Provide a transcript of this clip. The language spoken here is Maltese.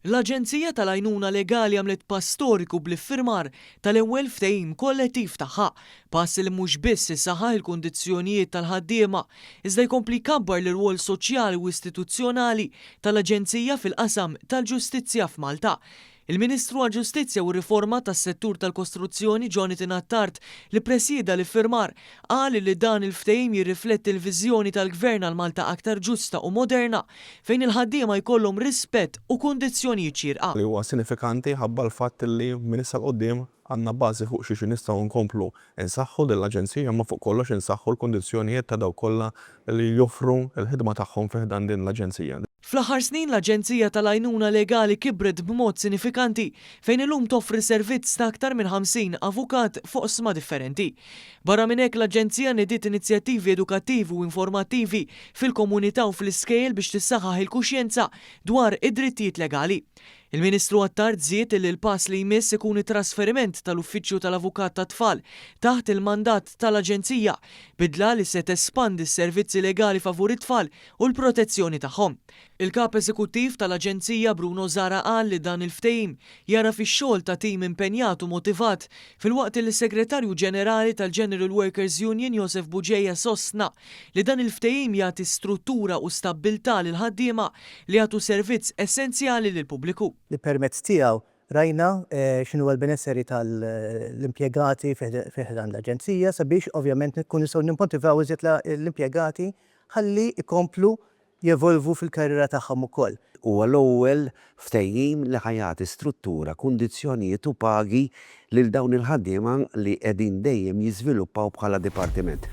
L-Aġenzija tal-Għajnuna Legali għamlet pass storiku bl-iffirmar tal-ewwel ftehim kollettiv tagħha, pass li mhux biss isaħħaħ il-kundizzjonijiet tal-ħaddiema, iżda jkompli jkabbar l-irwol soċjali u istituzzjonali tal-Aġenzija fil-qasam tal-ġustizzja f'Malta. Il-Ministru għall-Ġustizzja u r-Riforma tas-Settur tal-Kostruzzjoni Jonathan Attard li ppresieda l-iffirmar qal li dan il-ftehim jirrifletti l-viżjoni tal-Gvern għal Malta aktar ġusta u moderna fejn il-ħaddiema jkollhom rispett u kundizzjonijiet xierqa. Li huwa sinifikanti ħabba l-fatt li minn issa 'l quddiem għandna bażi fuq xiex nistgħu nkomplu nsaħħu din l-aġenzija imma fuq kollox insaħħu l-kundizzjonijiet ta' dawk kollha li joffru l-ħidma tagħhom fi ħdan din l-aġenzija. Fl-aħħar snin l-Aġenzija tal-Għajnuna Legali kibret b'mod sinifikanti fejn illum toffri servizz ta' aktar minn 50 avukat f'oqsma differenti. Barra minn hekk l-Aġenzija nediet inizjattivi edukattivi u informattivi fil-komunità u fl-iskejjel biex tissaħħaħ il-kuxjenza dwar id-drittijiet legali. Il-Ministru Attard żied li l-pass li jmiss ikun it-trasferiment tal-Uffiċċju tal-Avukat tat-Tfal taħt il-mandat tal-Aġenzija, bidla li se tespandi s-servizzi legali favur it-tfal u l-protezzjoni tagħhom. Il-Kap Eżekuttiv tal-Aġenzija Bruno Zahra qal li dan il-ftehim jagħraf ix-xogħol ta' tim impenjat u motivat filwaqt li s-Segretarju Ġenerali tal-General Workers Union Josef Bugeja sostna li dan il-ftehim jagħti struttura u stabbiltà lill-ħaddiema li jagħtu servizz essenzjali lill-pubbliku. Li permezz tiegħu rajna x'inhuwa l-benesseri tal-impjegati fi ħdan l-Aġenzija sabiex ovvjament nkunu nistgħu nimmotivaw iżjed l-impjegati ħalli jkomplu jevolvu fil-karriera tagħhom ukoll. Huwa l-ewwel ftehim li ħa jagħti struttura, kundizzjonijiet u pagi lil dawn il-ħaddiema li qegħdin dejjem jiżviluppaw bħala dipartiment.